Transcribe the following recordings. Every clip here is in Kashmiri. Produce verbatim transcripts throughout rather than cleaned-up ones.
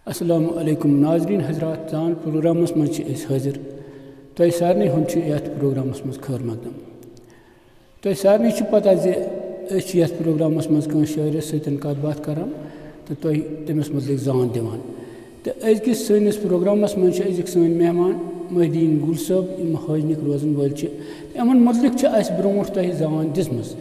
السلام علیکم ناظرین حضرات، زان پروگرامس منٛز چھِ أسۍ حٲضِر۔ تۄہہِ سارنٕے ہُنٛد چھُ یتھ پروگرامس منٛز خٲر مقدم۔ تۄہہِ سارنٕے چھِ پتہ زِ أسۍ چھِ یتھ پروگرامس منٛز کٲنٛسہِ شٲعرس سۭتۍ کتھ باتھ کران تہٕ تۄہہِ تٔمِس مُتعلق زان دِوان۔ تہٕ أزکِس سٲنِس پروگرامس منٛز چھِ أزِکۍ سٲنۍ مہمان محی الدین گُل صٲب، یِم حٲجنٕکۍ روزن وٲلۍ چھِ۔ تہٕ یِمن مُتعلق چھِ اَسہِ برونٛٹھ تۄہہِ زان دِژمٕژ۔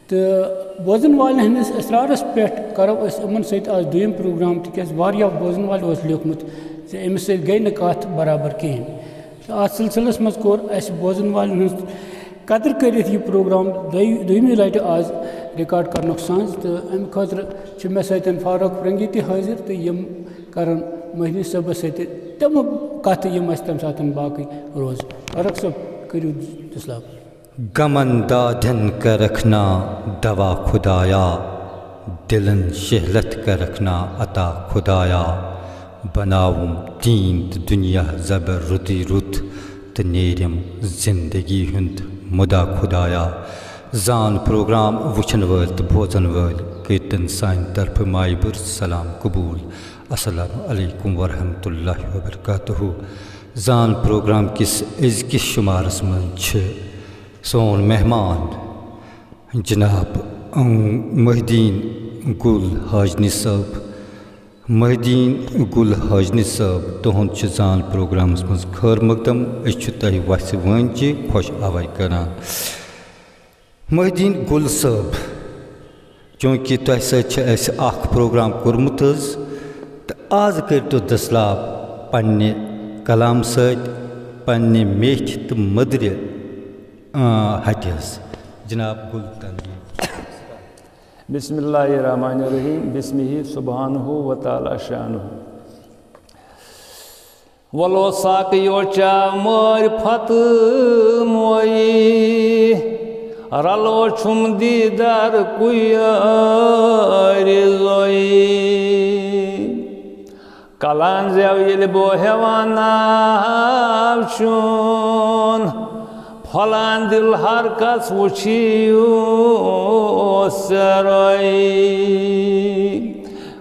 تہٕ بوزن والٮ۪ن ہٕنٛدِس اصرارس پٮ۪ٹھ کرو أسۍ یِمن سۭتۍ آز دوٚیِم پروگرام، تِکیازِ واریاہ بوزن والٮ۪و اوس لیوٗکھمُت زِ أمِس سۭتۍ گٔے نہٕ کتھ برابر کِہیٖنۍ۔ تہٕ اتھ سلسلس منٛز کوٚر اَسہِ بوزن والٮ۪ن ہٕنٛز قدر کٔرِتھ یہِ پروگرام دۄیہِ-، دوٚیمہِ لٹہِ آز ریکارڈ کرنُک سنز، تہٕ امہِ خٲطرٕ چھِ مےٚ سۭتۍ فاروق فرنگی تہِ حٲضِر، تہٕ یِم کرن محی الدین صٲبس سۭتۍ تِم کتھٕ، یِم اَسہِ تمہِ ساتہٕ باقٕے روز۔ فاروق صٲب، کٔرِو دٔسلاب۔ غمن دادٮ۪ن کر رکھنا دوا خدایا، دلن شہلت کر رکھنا عطا خدایا۔ بناوُم دین تہٕ دنیا زبر رُتٕے رُت، تہٕ نیرِم زندگی ہُنٛد مُدا خدایا۔ زان پروگرام وٕچھن وٲلۍ تہٕ بوزن وٲلۍ کٔرۍتن سانہِ طرفہٕ مایہِ بٔرژ سلام قبوٗل۔ السلام علیکم ورحمۃ اللہ وبرکاتہ۔ زان پروگرام کِس أزکِس شُمارس منٛز چھِ سون مہمان جناب، اۭں، محی الدین گُل حاجنی صٲب۔ محی الدین گُل حاجنی صٲب، تُہُنٛد چھُ زان پروگرامس منٛز خٲر مقدم۔ أسۍ چھِ تۄہہِ وَژھِ وٲنٛجہِ خۄش آوے کران۔ محی الدین گُل صٲب، چوٗنٛکہِ تۄہہِ سۭتۍ چھِ اَسہِ اکھ پروگرام کوٚرمُت حظ، تہٕ آز کٔرۍتو دٔسلاب پننہِ کلام سۭتۍ، پننہِ میٖٹھِ تہٕ مٔدرِ، آ، ہٹہِ حظ۔ جناب گُل تنظیم۔ بسم اللہ الرحمن الرحیم، بسمہ سبحانہ و تعالی شانہ۔ ولو ساقیو چا مٲرۍ پھتہٕ مویی، رلو چھُم دیٖدار کُیٲرۍ زویی۔ کلان زٮ۪و ییٚلہِ بہٕ ہٮ۪وان ناو چون، پھۄلان دِل ہر کس وٕچھِو سرٲے۔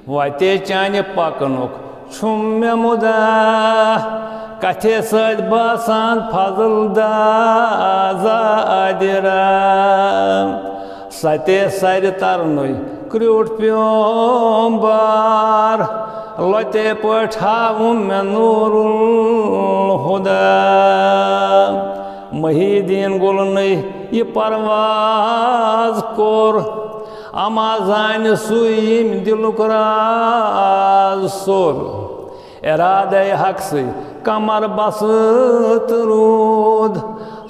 وتے چانہِ پکنُک چھُم مےٚ مُدا، کتھے سۭتۍ باسان فضل دازا ادرا۔ ستے سرِ ترنُے کریوٗٹھ پیوم بار، لۄتے پٲٹھۍ ہاوُم مےٚ نوٗر الہُدا۔ محی الدین گُلنٕے یہِ پرواز کوٚر، اما زانہِ سُے ییٚمۍ دِلُک راز سوٚر۔ ارادے حق سٕے کمر بسط روٗد،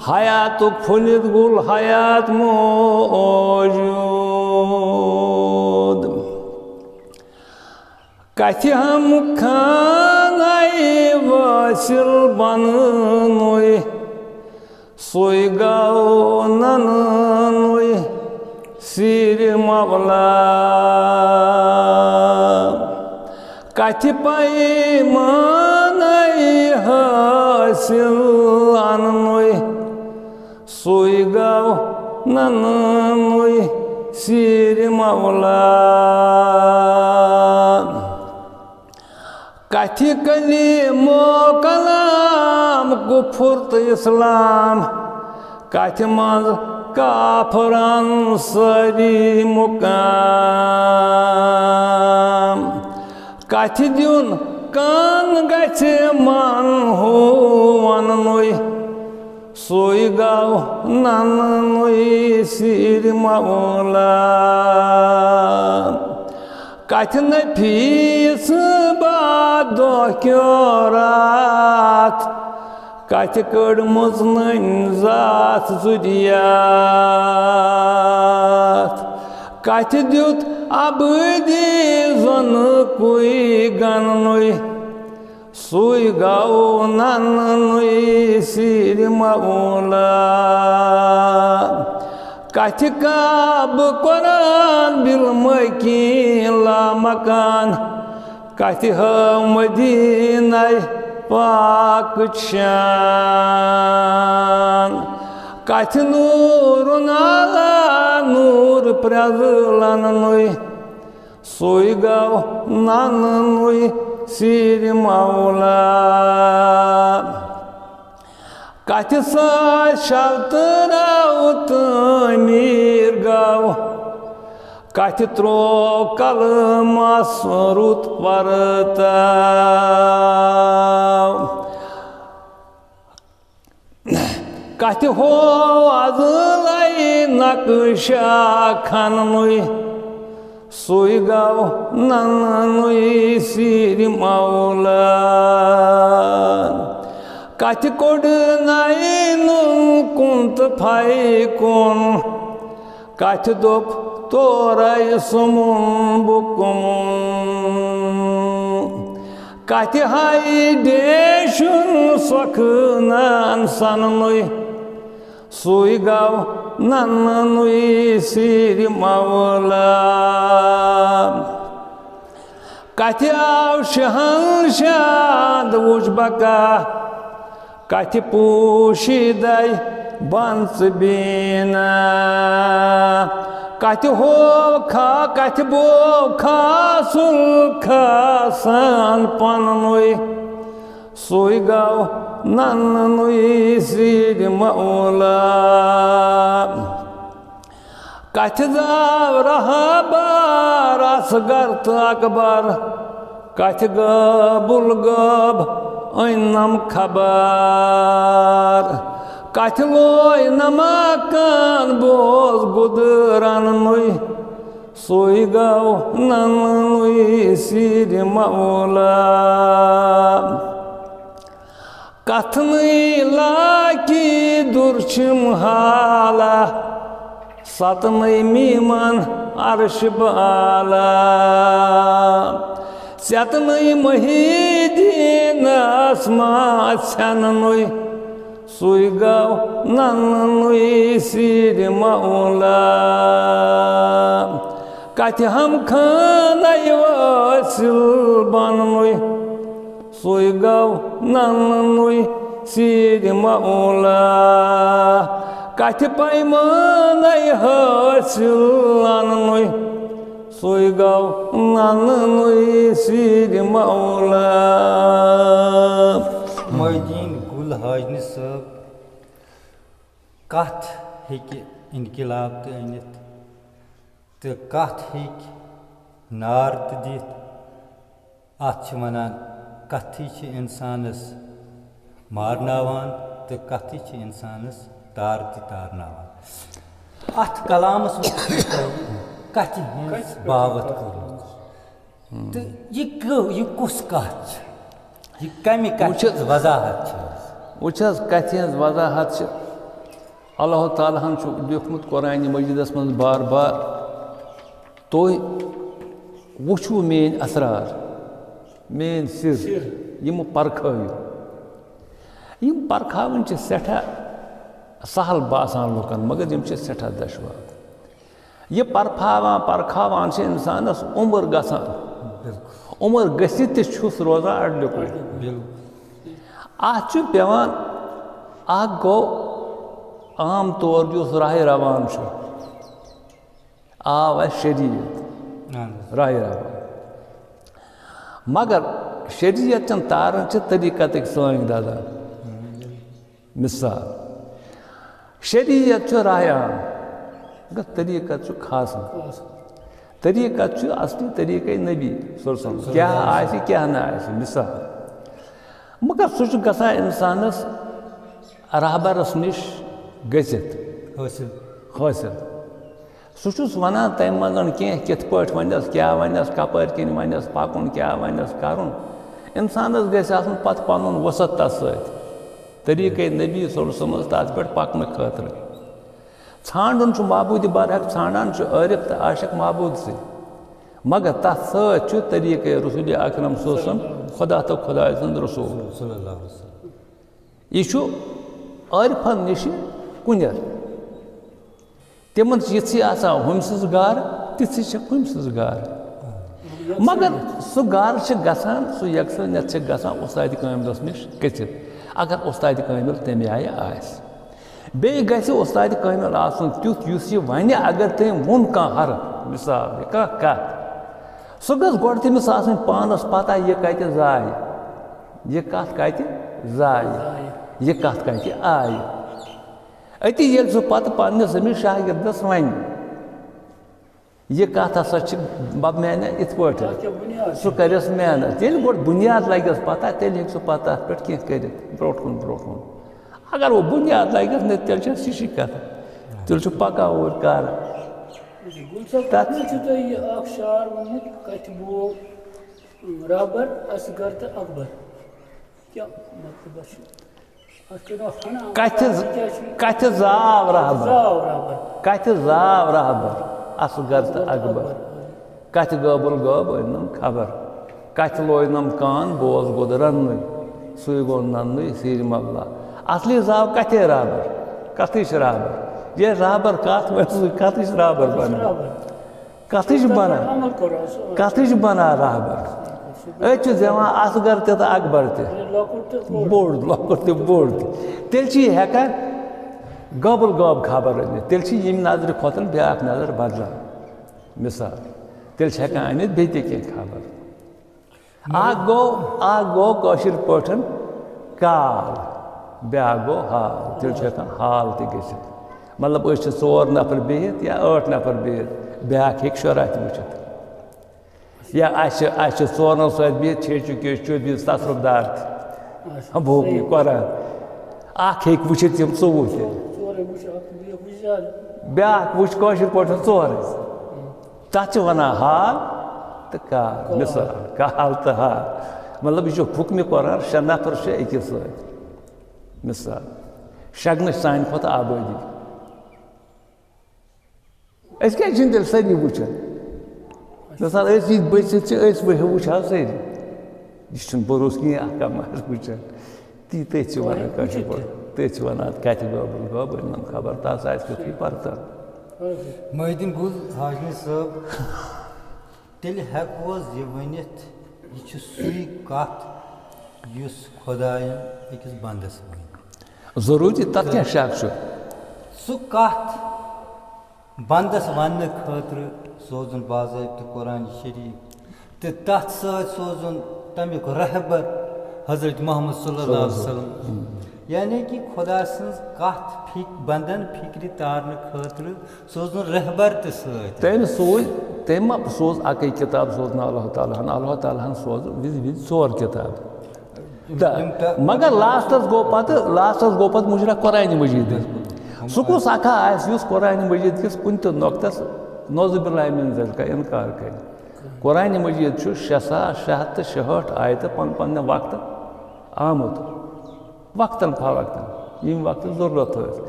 حیاتُک پھُلِتھ گُل حیات موجود۔ کتھِ ہم خانہ واصل بننُے، سُے گوٚو نننُے سیرِ مولا۔ کتھِ پیمانَے حٲصِل اننُے، سُے گوٚو نننُے سیرِ مولا۔ کتھِ کلیمو کلام، کفر تہٕ اسلام، کتھِ منٛز کافرن سٲری مقام۔ کتھِ دیُن کان گژھِ من ہُو وننُے، سُے گوٚو نننُے سیرِ مولا۔ کتھِ نفیس باد دۄہ کیو راتھ، کتھِ کٔڑمٕژ نٔنۍ ذات زُدیات۔ کتھِ دیُت ابدی زۄنہٕ کُے گننُے، سُے گوٚو نننُے سیرِ مولا۔ کتھِ کعبہٕ قرآن بالمکین لامکان، کتھِ ہٲو مدینہ پاک شان۔ کتھِ نوٗرُن علی نوٗر پرٛزلنُے، سُے گوٚو نننُے سیٖرِ مولا۔ کتھِ سۭتۍ شرطہٕ راوُ تعمیٖر گوٚو، کتھِ ترٛوو قلمس رُت پرتاو۔ کتھِ ہوو ازلے نقشہ کھننُے، سُے گوٚو نننُے سیٖرِ مولا۔ کتھِ کوٚڑ نینُن کُن تہٕ پھے کُن، کتھِ دوٚپ تورے سوٚمُن بہٕ کُمُن۔ کتھِ ہاے ڈیشُن سۄکھنان سننُے، سُے گوٚو نننُے سیٖرِ مولا۔ کتھِ آو شہنشاد وُچھ بقا، کتھِ پوشیدے بنژ بینا۔ کتھِ ہوو کھا، کتھِ بوو کھاسُل کھاسان پننُے، سُے گوٚو نننُے سیٖرِ مولا۔ کتھِ زاو رہبر اصغر تہٕ اکبر، کتھِ غٲبُل غٲب أننم خبر۔ کتھِ لوے نمکان بوز گُدرن نُے، سُے گوٚو نننُے سیٖرِ مولا۔ کتھنٕے لاکی دُر چھِم حالا، ستنٕے میٖمن عرش بالا۔ ژیتنٕے محی دیٖنس ما ژھٮ۪ننُے، سُے گوٚو نننُے سیٖرِ مولا۔ کتھِ ہم خانَے وٲصِل بننُے، سُے گوٚو نننُے سیٖرِ مولا۔ کتھِ پیمانَے حٲصِل اننُے، سُے گوٚو نننُے سیٖرِ مولا۔ محی الدین گُل حاجنہِ صٲب، کتھ ہیٚکہِ انقلاب تہِ أنِتھ تہٕ کتھ ہیٚکہِ نار تہِ دِتھ۔ اتھ چھِ ونان، کتھٕے چھِ انسانس مارناوان تہٕ کتھٕے چھِ انسانس تار تہِ تارناوان۔ اتھ کلامس منٛز چھُ تۄہہِ کتھِ ہٕنٛز باوتھ کٔرمٕژ۔ تہٕ یہِ کیٛو-، یہِ کُس کتھ چھِ؟ یہِ کمہِ کتھِ وٕچھ حظ، ہٕنٛز وضاحت چھِ؟ وٕچھ حظ، کتھِ ہٕنٛز وضاحت چھِ، اللہ تعالیٰ ہن چھُ لیوٗکھمُت قرآنِ مجیدس منٛز بار بار، "تُہۍ وٕچھِو میٲنۍ اسرار، میٲنۍ سِر، یِم پرکھٲوِو۔" یِم پرکھاوٕنۍ چھِ سٮ۪ٹھاہ سہل باسان لُکن، مگر یِم چھِ سٮ۪ٹھاہ دشوار۔ یہِ پرپھاوان پرکھاوان چھِ انسانس عمر گژھان۔ عمر گٔژھِتھ تہِ چھُس روزان اڈلیُکُے۔ اتھ چھُ پٮ۪وان، اکھ گوٚو عام طور یُس راہِ روان چھُ، آو اسہِ شریعت۔ اہن حظ۔ راہِ روان۔ مگر شریعت چٮ۪ن تارن چھِ طریقتٕکۍ سٲنۍ دزان۔ مثال، شریعت چھُ راہِ عام، مگر طریقت چھُ خاص۔ طریقت چھُ اصلی طریقے نبی صلی اللہ علیہ وسلم۔ کیٛاہ آسہِ، کیٛاہ نہٕ آسہِ، مثال۔ مگر سُہ چھُ گژھان انسانس رہبرس نِش گٔژھِتھ حٲصِل۔ حٲصِل۔ سُہ چھُس وَنان تَمہِ منٛز کینٛہہ، کِتھ پٲٹھۍ وَنٮ۪س، کیٛاہ وَنٮ۪س، کَپٲرۍ کِنۍ وَنٮ۪س پَکُن، کیٛاہ وَنٮ۪س کَرُن۔ اِنسانَس گژھِ آسُن پَتہٕ پَنُن وُسعت تَس سۭتۍ، طریٖقَے نبی صلی اللہ علیہ وسلمَس تَتھ پٮ۪ٹھ پَکنہٕ خٲطرٕ۔ ژھانٛڈُن چھُ معبوٗدِ برحق، ژھانٛڈان چھُ عٲرِف تہٕ عاشق معبوٗدسٕے، مگر تَتھ سۭتۍ چھُ طریٖقَے رسول اکرم صلی اللہ علیہ وسلم، خدا تہٕ خداے سُنٛد رسول۔ صلی اللہ علیہ وسلم۔ یہِ چھُ عٲرفَن نِش کُنٮ۪ر۔ تِمن چھِ یِژھٕے آسان ہُمۍ سٕنٛز گار، تِژھٕے چھِ ہُمۍ سٕنٛز گار۔ مگر سُہ گار چھِ گژھان، سُہ یکسانیت چھِ گژھان اُستادِ کٲملَس نِش گٔژھِتھ، اگر اُستادِ کٲمِل تَمہِ آیہِ آسہِ۔ بیٚیہِ گژھِ اُستادِ کٲمِل آسُن تیُتھ، یُس یہِ وَنہِ، اگر تٔمۍ ووٚن کانٛہہ حرف، مثال، کانٛہہ کَتھ، سُہ گٔژھ گۄڈٕ تٔمِس آسٕنۍ پانَس پَتہ، یہِ کَتہِ زایہِ، یہِ کَتھ کَتہِ زایہِ، یہِ کَتھ کَتہِ آیہِ۔ أتی ییٚلہِ سُہ پَتہٕ پنٛنِس أمِس شاگِردَس وَنہِ، یہِ کَتھ ہسا چھِ بَب میٛانہِ یِتھ پٲٹھۍ، اَتھ کیٛاہ بُنیاد چھِ؟ سُہ کَرٮ۪س محنت۔ ییٚلہِ گۄڈٕ بُنیاد لَگٮ۪س پَتہ، تیٚلہِ ہیٚکہِ سُہ پَتہٕ تَتھ پٮ۪ٹھ کینٛہہ کٔرِتھ برونٛٹھ کُن، برونٛٹھ کُن۔ اگر وۄنۍ بُنیاد لَگٮ۪س نہٕ، تیٚلہِ چھےٚ سِشی کَتھ، تیٚلہِ چھُ پَکان اوٗرۍ کَرٕ۔ گُل صٲب، تَتھ کَتھ منٛز چھُ تۄہہِ یہِ اَکھ شعر ووٚنمُت، کَتھِ بوو رہبر، اصغر تہٕ اکبر؟ کیٛاہ مطلب چھُ؟ اَتھ کیٛاہ ناو؟ ہنا، کَتھِ، کیٛاہ چھُ؟ کَتھِ زاو رہبر۔ زاو رہبر۔ کَتھِ زاو رہبر، اصغر تہٕ اکبر۔ کَتھِ غٲبُل غٲب أنِم خبر۔ کَتھِ لوینَم کان، بوز گوٚد رَننُے۔ سُے گوٚو نَننُے سیٖرِ مبلا۔ اصلی زاو کَتھے رہبر، کَتھٕے چھِ رہبر۔ ییٚلہِ رہبر کَتھ وَنہِ، سُے کَتھٕے چھِ رہبر بَنان۔ رہبر۔ کَتھٕے چھِ بَنان۔ عمل کوٚر اَسہِ۔ کَتھٕے چھِ بَنان رہبر۔ أتھۍ چھُ زٮ۪وان اصغر تہِ تہٕ اکبر تہِ۔ لۄکُٹ تہٕ بوٚڑ۔ بوٚڑ، لۄکُٹ تہِ بوٚڑ تہِ۔ تیٚلہِ چھِ یہِ ہٮ۪کان غٲبُل غٲب خبر أنِتھ۔ تیٚلہِ چھِ ییٚمہِ نظرِ کھۄتہٕ بیٛاکھ نظر بدلان۔ مثال، تیٚلہِ چھِ ہٮ۪کان أنِتھ بیٚیہِ تہِ کینٛہہ خبر۔ اکھ گوٚو، اکھ گوٚو کٲشِر پٲٹھۍ کال، بیٛاکھ گوٚو حال۔ تیٚلہِ چھُ ہٮ۪کان حال تہِ گٔژھِتھ۔ مطلب، أسۍ چھِ ژور نفر بِہِتھ یا ٲٹھ نفر بِہِتھ، بیٛاکھ ہیٚکہِ شُراہ تہِ وٕچھِتھ۔ یا اَسہِ چھِ، اَسہِ چھِ ژورَن سۭتۍ بِہِتھ، چھِ ہیٚچھِو کہِ أسۍ چھِ بِہِتھ تصرف دار تہِ۔ اچھا، بوٗ صحیح۔ قرآن۔ اَکھ ہیٚکہِ وٕچھِتھ یِم ژوٚوُہ تہِ۔ ژورَے وٕچھِ، اَکھ بیٚیہِ وٕچھِ زیادٕ۔ بیٛاکھ وٕچھِ کٲشِر پٲٹھۍ ژورَے۔ تَتھ چھِ وَنان حال تہٕ کال۔ کال۔ مثال، کال تہٕ حال۔ مطلب، یہِ چھُ حُکمِ قرآن، شےٚ نفر چھِ أکِس سۭتۍ۔ مثال، شگنہٕ چھِ سانہِ کھۄتہٕ آبٲدی۔ أسۍ کیٛازِ چھِنہٕ تیٚلہِ سٲری وٕچھان؟ مثال، أسۍ یِتھ بٔچھِتھ چھِ، أسۍ وٕچھ-، وٕچھان سٲری۔ یہِ چھُنہٕ بروسہٕ کِہیٖنۍ، اَکھ کَم آسہِ وٕچھان۔ تی تٔتھۍ چھِ وَنان کٲشِر پٲٹھۍ، تٔتھۍ چھِ وَنان کَتھِ غٲبُل غٲب أنِم خبر، تَس آسہِ تیُتھُے پَرتَر۔ محی الدین گُل حاجنی صٲب، تیٚلہِ ہٮ۪کوٕ حظ یہِ ؤنِتھ، یہِ چھُ سُے کَتھ یُس خۄدایَن أکِس بندَس ؤنۍ؟ ضروٗری، تَتھ کیٛاہ شک چھُ؟ سُہ کَتھ بندَس وننہٕ خٲطرٕ سوزُن باضٲبطہٕ قرآن شریف تہٕ تَتھ سۭتۍ سوزُن تَمیُک رہبر حضرت محمد صلی اللہ علیہ وسلم۔ یعنی کہِ خۄدا سٕنٛز کَتھ فِک-، بندَن فِکرِ تارنہٕ خٲطرٕ سوزُن رہبر تہِ سۭتۍ۔ تٔمۍ سوٗز، تٔمۍ ما سوز اَکٕے کِتاب، سوز نہٕ اللہ تعالیٰ ہن۔ اللہ تعالیٰ ہن سوز وِزِ وِزِ ژور کِتاب۔ تہٕ یِم تہٕ مگر لاسٹس گوٚو پتہٕ، لاسٹس گوٚو پتہٕ مُجرا قرآنِ مجیٖدٕے۔ سُہ کُس اکھا آسہِ یُس قرآنِ مجیٖد کِس کُنہِ تہِ نۄقطس نعوذ باللہ من ذالک انکار کرِ؟ قرآنِ مجیٖد چھُ شےٚ ساس شےٚ ہتھ تہٕ شُہٲٹھ آیتہٕ پن پننہِ وقتہٕ آمُت، وقتاً فوقتاً، ییٚمہِ وقتہٕ ضروٗرت ٲس۔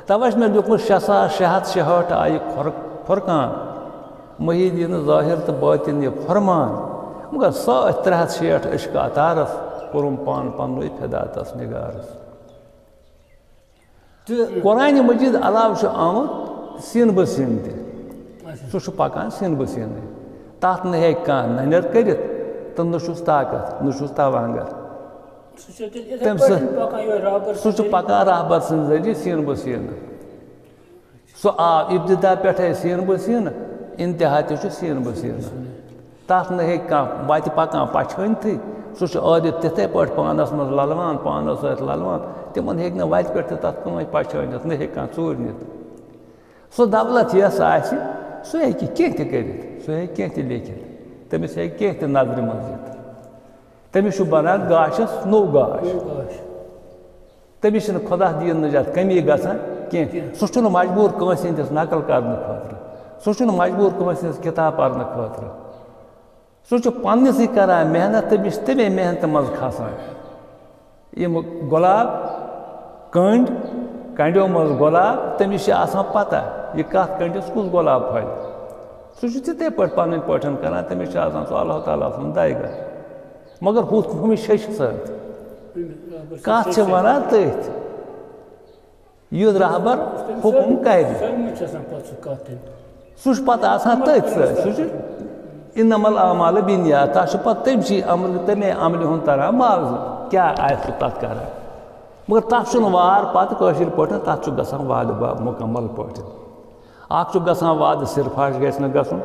توے چھُ مےٚ لیوٗکھمُت شےٚ ساس شےٚ ہتھ شُہٲٹھ آیہِ فر-، فرقان۔ محی الدین ظاہر تہٕ باطن یہِ فرمان، مگر سۭتۍ ترٛےٚ ہتھ شیٹھ عشق عطارس کوٚرُم پان پننُے فدا تس نگارس۔ تہٕ قرآنِ مجیٖد علاوٕ چھُ آمُت سیٖنہٕ بہٕ سیٖنہٕ تہِ۔ اچھا۔ سُہ چھُ پکان سیٖنہٕ بہٕ سیٖنٕے۔ تتھ نہٕ ہیٚکہِ کانٛہہ ننٮ۪ر کٔرِتھ تہٕ نہٕ چھُس طاقت، نہٕ چھُس توانگر۔ سُہ چھُ تیٚلہِ یِتھَے تٔمۍ سٕنٛز، پٲٹھۍ پکان یِہوٚے رہبر سُہ چھُ سٕنٛدِ پکان رہبر سٕنٛدِ ذٔریعہٕ سیٖنہٕ بہٕ سیٖنہٕ۔ سُہ آو ابتدا پٮ۪ٹھَے سیٖنہٕ بہٕ سیٖنہٕ، انتہا تہِ چھُ سیٖنہٕ بہٕ سیٖنہٕ۔ تَتھ نہٕ ہیٚکہِ کانٛہہ وَتہِ پَکان پَچھٲنتھٕے۔ سُہ چھُ ٲرِتھ تِتھَے پٲٹھۍ پانَس منٛز لَلوان، پانَس سۭتۍ لَلوان۔ تِمَن ہیٚکہِ نہٕ وَتہِ پٮ۪ٹھ تہِ تَتھ کٕہٕنۍ پَچھٲنِتھ، نہ ہیٚکہِ کانٛہہ ژوٗرِ نِتھ۔ سُہ دولت یَس آسہِ، سُہ ہیٚکہِ کینٛہہ تہِ کٔرِتھ، سُہ ہیٚکہِ کینٛہہ تہِ لیکھِتھ۔ تٔمِس ہیٚکہِ کینٛہہ تہِ نظرِ منٛز یِتھ۔ تٔمِس چھُ بنان گاشَس نوٚو گاش۔ نوٚو گاش۔ تٔمِس چھِنہٕ خۄدا دیٖن نجات کٔمی گژھان کینٛہہ۔ کینٛہہ۔ سُہ چھُنہٕ مجبوٗر کٲنٛسہِ ہٕنٛدِس نقل کرنہٕ خٲطرٕ۔ سُہ چھُنہٕ مجبوٗر کٲنٛسہِ ہٕنٛز کِتاب پرنہٕ خٲطرٕ۔ سُہ چھُ پننِسٕے کران محنت، تٔمِس چھِ تَمے محنتہِ منٛز کھسان۔ یِم گۄلاب کٔنٛڈۍ، کٔنٛڈیو منٛز گۄلاب، تٔمِس چھِ آسان پتہ، یہِ کَتھ کٔنٛڈِس کُس گۄلاب پھۄلہِ۔ سُہ چھُ تِتھَے پٲٹھۍ پنٕنۍ پٲٹھۍ کران، تٔمِس چھِ آسان سُہ اللہ تعالیٰ سُنٛد دَے گَر۔ مگر ہُتھ ہُمِس شیٚشہِ سۭتۍ۔ کَتھ چھِ وَنان تٔتھۍ۔ یُتھ رہبر حُکُم کَرِ۔ سُہ چھُ پَتہٕ آسان تٔتھۍ سۭتۍ۔ سُہ چھُ انما الاعمال بالنیات۔ تَتھ چھُ پَتہٕ تٔمۍ سٕے عملہِ، تَمے عملہِ ہُنٛد تَران معاوضہٕ۔ کیٛاہ آسہِ سُہ تَتھ کَران؟ مگر تَتھ چھُنہٕ وار پَتہٕ کٲشِر پٲٹھۍ، تَتھ چھُ گژھان وعدٕ با-، مُکمل پٲٹھۍ۔ اَکھ چھُ گژھان وعدٕ صرف ہَش گژھِ نہٕ گژھُن۔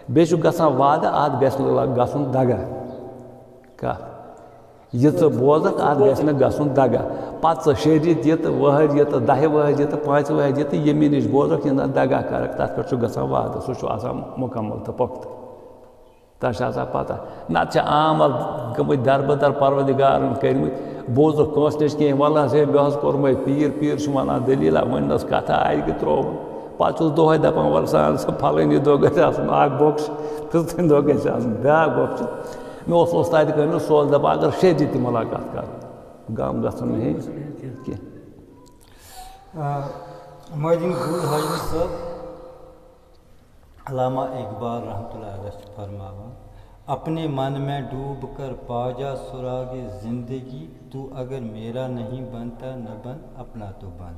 بیٚیہِ چھُ گژھان وعدٕ، اَتھ گژھِ نہٕ لگ-، گژھُن دگہ۔ کَتھ؟ یہِ ژٕ بوزَکھ، اَتھ گژھِ نہٕ گژھُن دگہ۔ پَتہٕ ژٕ شیٚیہِ رٮ۪تۍ یہِ تہٕ وُہَر یہِ تہٕ دَہہِ وُہَر یہِ تہٕ پانٛژِ وُہَر یہِ تہٕ ییٚمہِ نِش بوزَکھ، یہِ نہ دگہ کَرَکھ، تَتھ پٮ۪ٹھ چھُ گژھان وعدٕ، سُہ چھُ آسان مُکمل تہٕ پۄختہٕ۔ تۄہہِ چھا آسان پَتہ؟ نَتہٕ چھِ عام اَتھ گٔمٕتۍ دربٕدر پروردگارَن کٔرمٕتۍ۔ بوزُکھ کٲنٛسہِ نِش کینٛہہ، وَلہٕ حظ ہے، مےٚ حظ کوٚر مےٚ پیٖر، پیٖر چھُ وَنان دٔلیٖلہ، وۄنۍ نہ حظ کَتھا آیہِ کہِ ترٛووُن۔ پَتہٕ چھُس دۄہَے دَپان، وَلہٕ سا، اَہَن سا، پھلٲنی دۄہ گژھِ آسُن اَکھ بۄکٕس، فِستٲنۍ دۄہ گژھِ آسُن بیٛاکھ بۄکٕس۔ مےٚ اوس وۄستاد کٲمِل، سُہ اوس دَپان، اگر شیٚیہِ دۄہہِ تہِ مُلاقات کَرو، غم گژھُن نہٕ ہے کینٛہہ۔ آ، مٲدِنۍ گُل حٲجی صٲب، علامہ اقبال رحمتہ اللہ علیہ چھُ فرماوان، اپنے من میں ڈوب کر پا جا سراغ زندگی، تو اگر میرا نہیں بنتا نہ بن، اپنا تو بن۔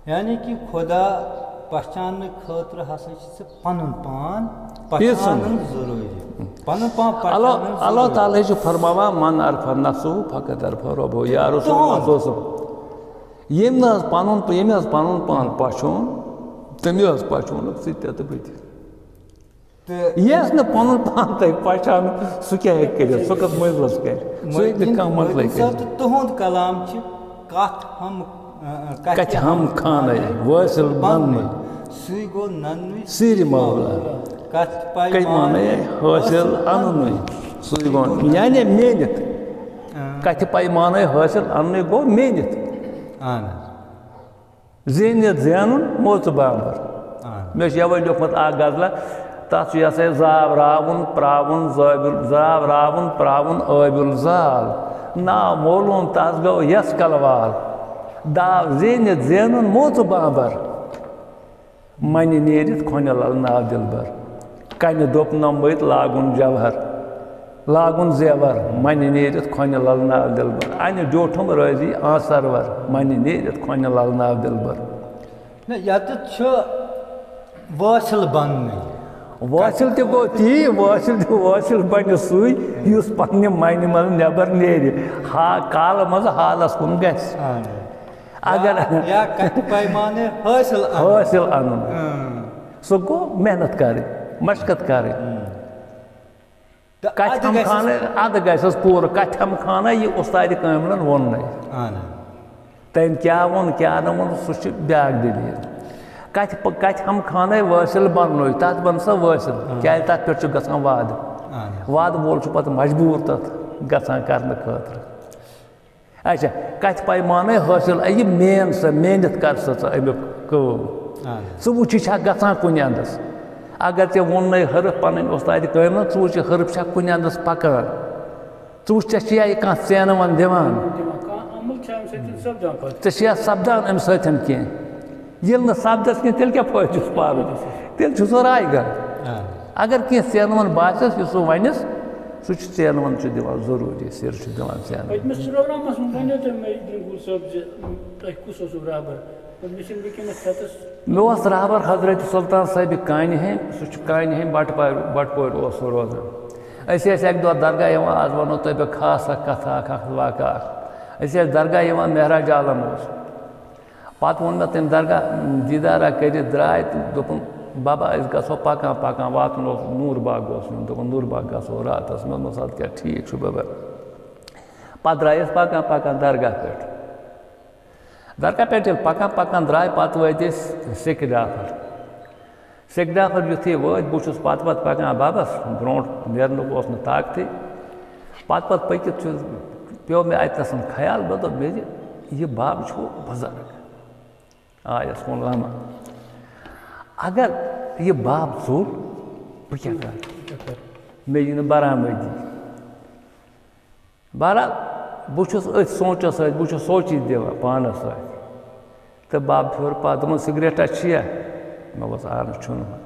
یعنی کہ خدا پہچاننہٕ خٲطرٕ ہسا چھِ ژٕ پنُن پان پہچانُن ضروٗری۔ پنُن پان اللہ، پہچانُن اللہ ضروٗری۔ تعالیٰ چھُ فرماوان، من عرف نفسہ فقد عرف ربہ۔ یا رسول اللہ تُہُنٛد۔ صلی اللہ علیہ وسلم۔ ییٚمۍ نہٕ حظ پنُن، ییٚمۍ حظ پنُن پان پہچون، تٔمۍ حظ پہچونُکھ ژٕ تہِ تہٕ بہٕ تہِ۔ تہٕ یَس نہٕ پَنُن پان تۄہہِ پہچان، سُہ کیٛاہ ہیٚکہِ کٔرِتھ؟ سُہ کَتھ منزلَس کَرِ؟ سُہ ہیٚکہِ نہٕ کانٛہہ منزلٕے مٲدِنۍ صٲب، کٔرِتھ۔ تہٕ تُہُنٛد کلام چھِ کَتھ ہم، آ، کَتھِ ہم خانَے وٲصِل بَننُے۔ سُے گوٚو نَننُے سِرِ مولا۔ کَتھِ کَتھِ پَیمانَے پَیمانَے حٲصِل حٲصِل اَننُے۔ سُے گوٚو، یعنی میٖنِتھ۔ آ۔ کَتھِ پَیمانَے حٲصِل اَننُے گوٚو میٖنِتھ۔ اَہَن حظ۔ زیٖنِتھ زینُن موژٕ بامبر۔ آ۔ مےٚ چھُ یَوَے لیوٚکھمُت اَکھ غزلہ، تَتھ چھُ یہِ ہسا یہِ زاو راوُن پراوُن زٲویُل، زاو راوُن پراوُن ٲویُل زال۔ ناو معلوم تَس گوٚو یَس کلوال۔ داو زیٖنِتھ زینُن موژٕ بامبر۔ منہِ نیٖرِتھ کھۄنہِ لَلناو دِلبر۔ کنہِ دوٚپ نمبٕتۍ لاگُن جوہر، لاگُن زیور، منہِ نیٖرِتھ کھۄنہِ للناو دِلبر۔ انہِ ڈیوٹھُم رٲضی آ سرور، منہِ نیٖرِتھ کھۄنہِ للناو دِلبر۔ نہ، ییٚتٮ۪تھ چھُ وٲصِل بننُے۔ وٲصِل تہِ گوٚو تی، وٲصِل تہِ، وٲصِل بنہِ سُے، یُس پننہِ منہِ منٛز نٮ۪بر نیرِ، ہا، کالہٕ منٛز حالس کُن گژھِ۔ اہن۔ اگر یا، یا کتہِ پیمانہٕ حٲصِل انُن۔ حٲصِل انُن۔ اۭں۔ سُہ گوٚو محنت کرٕنۍ، مشقت کرٕنۍ۔ اۭں۔ تہٕ کتھِ اَدٕ ہم گژھِ خانٕے، اَدٕ گژھٮ۪س پوٗرٕ۔ کتھِ ہم خانٕے یہِ اُستادِ کٲملن ووٚننَے۔ اہن۔ تٔمۍ کیٛاہ ووٚن، کیٛاہ نہٕ ووٚن، سُہ چھُ بیٛاکھ دٔلیٖل۔ کتھِ پ-، کتھِ ہم خانٕے وٲصِل بننُے، تتھ بن سا وٲصِل۔ اہن۔ کیٛازِ تتھ پٮ۪ٹھ چھُ گژھان وعدٕ۔ اہن۔ وعدٕ وول چھُ پتہٕ مجبوٗر تتھ گژھان کرنہٕ خٲطرٕ۔ اچھا، کتھِ پیمانَے حٲصِل، یہِ مین سا، مینِتھ کر سا ژٕ اَمیُک کٲم۔ اہن۔ ژٕ وٕچھ، یہِ چھا گژھان کُنہِ اندس؟ اگر ژےٚ ووٚننَے حرف پنٕنۍ اُستادِ کٲملن، ژٕ وٕچھ، یہِ حرف چھا کُنہِ اندس پکان؟ ژٕ وٕچھ، ژےٚ چھِیا یہِ کانٛہہ ژینہٕ وَن دِوان؟ دِوان۔ کانٛہہ عمل چھا اَمہِ سۭتۍ سپدان پتہٕ؟ ژےٚ چھِیا سپدان اَمہِ سۭتۍ کینٛہہ؟ ییٚلہِ نہٕ سپدس کینٛہہ، تیٚلہِ کیٛاہ فٲیدٕ چھُس پَرُن؟ تیٚلہِ چھُ سُہ راے گڑھ۔ آ۔ اگر کینٛہہ ژینہٕ وَن باسٮ۪س، یُس سُہ وَنٮ۪س، سُہ چھُ ژینہٕ وَن چھُ دِوان ضروٗری، سِر چھُ دِوان ژینہٕ۔ پٔتمِس پروگرامس منٛز ونیو تۄہہِ مےٚ، گُل صٲب، زِ تۄہہِ کُس اوسوٕ رہبر؟ مےٚ چھُنہٕ وٕنکیٚنَس ستس۔ مےٚ اوس رہبر حضرت سلطان صٲبِ کانہِ ہٕنٛدۍ، سُہ چھُ کانہِ ہٕنٛدۍ بٹہٕ پارِ، بٹہٕ پورِ اوس سُہ روزان۔ أسۍ ٲسۍ اَکہِ دۄہ درگاہ یِوان، آز وَنو تۄہہِ بہٕ خاص اَکھ کَتھا اَکھ، اَکھ واقعہ اَکھ۔ أسۍ ٲسۍ درگاہ یِوان، معراج عالم اوس۔ پَتہٕ ووٚن مےٚ تٔمۍ درگاہ دیٖدارا کٔرِتھ درٛاے تہٕ دوٚپُن، "بابا، أسۍ گژھو پَکان پَکان"، واتُن اوس نوٗر باغ اوس یُن، دوٚپُن، "نوٗر باغ گژھو راتَس"۔ مےٚ ووٚنمَس، "اَدٕ کیٛاہ، ٹھیٖک چھُ بابا۔" پَتہٕ درٛاے أسۍ پَکان پَکان درگاہ پٮ۪ٹھ۔ درگاہ پٮ۪ٹھ ییٚلہِ پَکان پَکان درٛاے، پَتہٕ وٲتۍ أسۍ سیٚکہِ ڈافر۔ سیٚکہِ ڈافر یُتھُے وٲتۍ، بہٕ چھُس پَتہٕ پَتہٕ پَکان بَبَس، برونٛٹھ نیرنُک اوس نہٕ طاقتٕے۔ پَتہٕ پَتہٕ پٔکِتھ چھُس، پیوٚو مےٚ اَتہِ نَسَن خیال، مےٚ دوٚپ، مےٚ یہِ، یہِ بَب چھُ بُزرٕگ۔ آ، یَس کُن لَمہٕ۔ اگر یہِ بَب ژوٚل، بہٕ کیٛاہ کَرٕ؟ مےٚ یی نہٕ برآمدی۔ بہرحال، بہٕ چھُس أتھۍ سونٛچَس سۭتۍ، بہٕ چھُس سونٛچِتھ دِوان پانَس سۭتۍ۔ تہٕ بَب پھیوٚر پَتہٕ، دوٚپُن، "سِگریٹا چھِیا؟" مےٚ ووٚنُس، "اَہَن، چھُنہٕ وۄنۍ۔"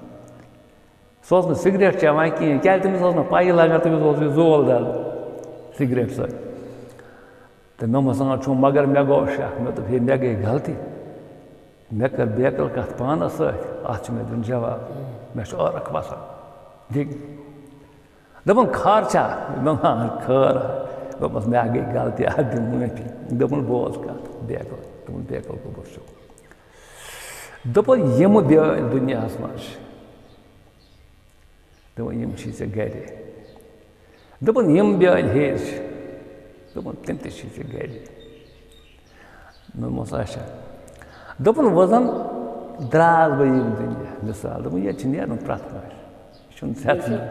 سُہ اوس نہٕ سِگریٹ چٮ۪وان کِہیٖنۍ، کیٛازِ تٔمِس ٲس نہٕ پَیی لَگان، تٔمِس اوس یہِ زول دَگ سِگریٹ سۭتۍ۔ تہٕ مےٚ ووٚنمَس، "اَہَن، چھُ، مگر مےٚ گوٚو شَک۔" مےٚ دوٚپ، "ہے، مےٚ گٔے غلطی، مےٚ کٔر بیکٕل کَتھ پانَس سۭتۍ، اَتھ چھُ مےٚ دیُن جواب، مےٚ چھُ عٲرَق وَسان۔" ٹھیٖک۔ دوٚپُن، "خٲر چھا؟" مےٚ ووٚن، "آ، خٲر ہا۔" دوٚپمَس، "مےٚ ہا گٔے غلطی، اَتھ دِ معٲفی۔" دوٚپُن، "بوز کَتھ، بیکٕل۔" دوٚپُن، "بیکٕل گوٚبُر چھُ۔" دوٚپُن، "یِمہٕ بیٛٲلۍ دُنیاہَس منٛز چھِ۔" یِم چھِ ژےٚ گَرِ۔ دوٚپُن، یِم بیٛٲلۍ ہیٚرۍ چھِ۔ دوٚپُن، تِم تہِ چھِ ژےٚ گَرِ۔ مےٚ دوٚپمَس، اچھا۔ دوٚپُن، وۄنۍ زَن درٛاس بہٕ ییٚمہِ دُنیا، مِثال۔ دوٚپُن، ییٚتہِ چھِ نیرُن پرٛٮ۪تھ کٲنٛسہِ۔ یہِ چھُنہٕ ژھٮ۪تھ نیرُن۔